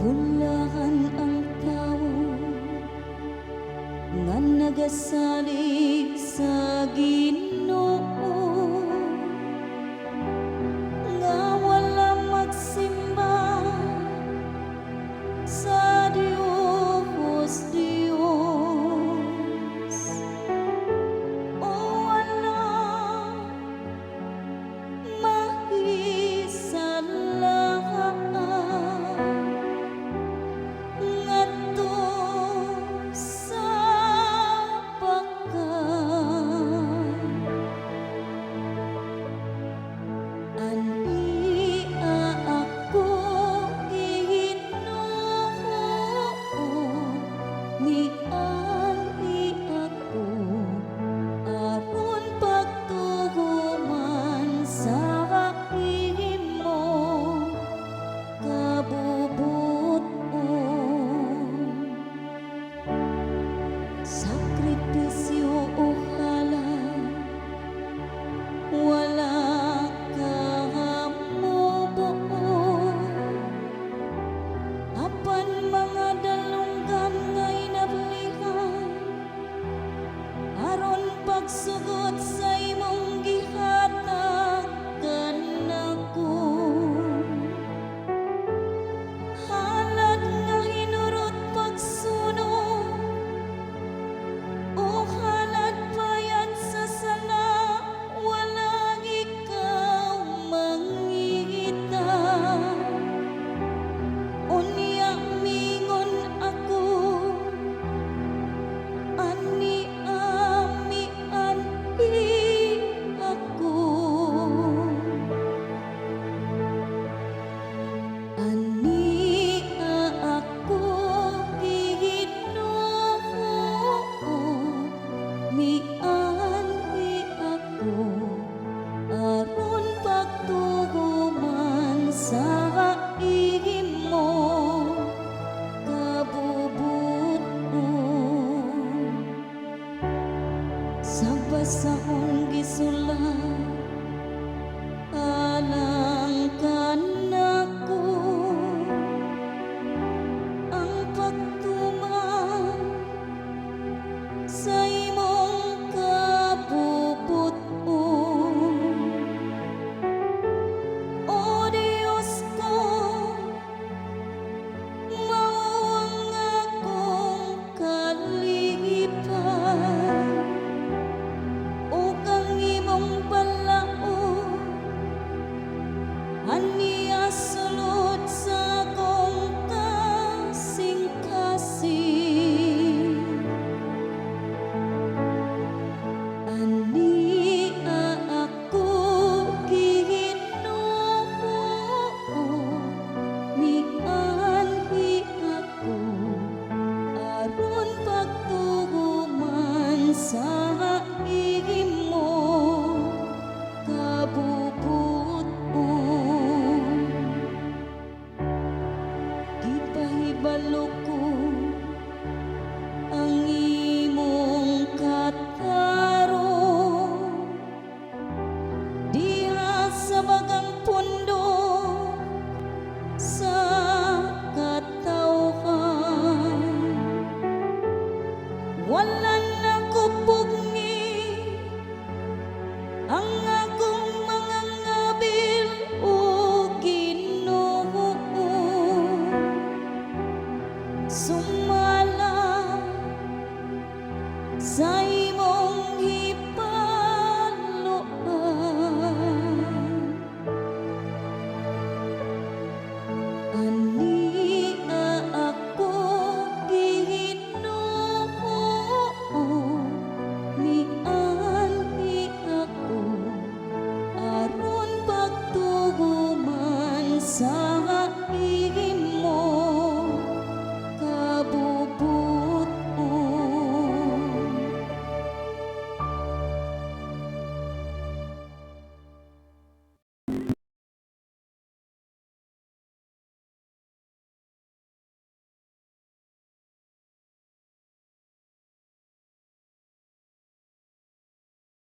Bulahan ang tao nga nagasalig sa Ginoo, nga wala magsimba sa Diyos Diyos o wala mahisalakan ngadto sa bakan. Ania ako, Ginoo, mianhi ako aron pagtugoman sa imo kabubut-on. Sakripisyo o halad, wala ka mobuot, apan mga dalunggan nga inablihan aron pagsugot sa imong gihatag kanako. Halad nga hinurot pagsunog o halad bayad sa sala, wala ikaw mangita. Unya mingon ako, "Ania, mianhi ako." Ania ako, Ginoo, mianhi ako aron pagtugoman sa imo kabubut-on. Sa basahon gisulat alang kanako ang pagtuman sa imong kabubut-on. O Diyos ko, mao ang akong kalipay ug ang imong balaod ania sulod sa akong kasing-kasing. Ania ako, Ginoo, mianhi ako aron pagtugoman sa imo kabubut-on. Gipahibalo ko ang imong katarong diha sa bagang pundo sa katawhan. Wala nako pugngi ang akong mga ngabil, o Ginoo, sumala sa imong hibaluan.